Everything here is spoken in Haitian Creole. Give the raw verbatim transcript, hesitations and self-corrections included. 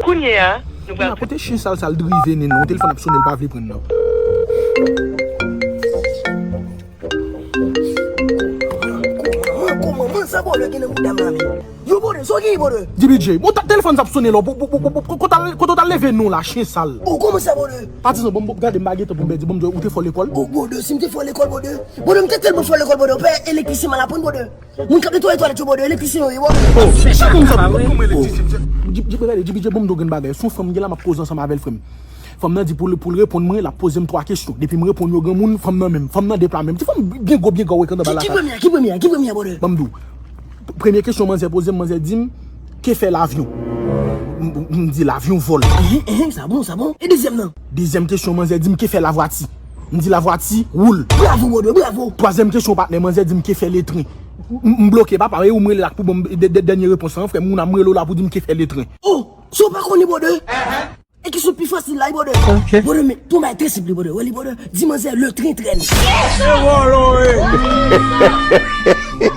Kounye a, nou pral... Kote chen sal sa l drive nen non, telefòn ap sonnen, l pa vle pran nan. Kòman, kòman, kòman sa bòdè gen nan bouda m la menm? Yo bòdè, sa w genyen bòdè? D B J, bon, ta- telefòn sa ap sonnen la, kote w t al leve non la, chen sal. O, kòman sa bòdè? Patizan, bon, gade m pa gen tan pou m pèdi, bon, ou te fò lekòl? O, bòdè, si m te fò lekòl, bòdè. Bòdè, m te tèlman fò lekòl, bòdè, w pè elektrisyen m al aprann, bòdè. Moun k ap netwaye twalèt yo, bòdè, elektrisyen yo ye, bòdè. O, sa moun sa, bon, elektrisyen. Djibije, bon, m di w gen bagay. Se yon fanm m gen la, m ap koze ansanm avè l, frè m. Fanm nan di pou l, pou l reponn mwen, l ap poze m twa kesyon. Depi m reponn yo, granmoun, fanm nan menm, fanm nan de pla menm. Ti fanm byen gwo, byen gwo, wè, k anndan ba la. Ki premye a, ki premye a, ki premye a, bòdè? Ban m di w. Premye kesyon manzè poze m, manzè di m, ke fè lavyon? M, m, m di lavyon vòl. Ehe, ehe, sa bon, sa bon. E dezyèm nan? Dezyèm kesyon, manzè di m, ke fè lavwati? M di lavwati woul. Bravo, bòdè, bravo. Twazyèm kesyon, patnè, manzè di m, ke fè letren? M, m bloke, papa, e ou m rele la pou ban m dè-, dè-, dènye repons lan, frè m, moun a m rele w la pou di m ke fè letren. O, sa w pa konnen, bòdè? E kesyon pi fasil la, wi, bòdè. Ok. Bòdè, men, tou bay trè senp li, bòdè. Wè li, bòdè. Di manzè, le train traîne. Se vòlò, wi.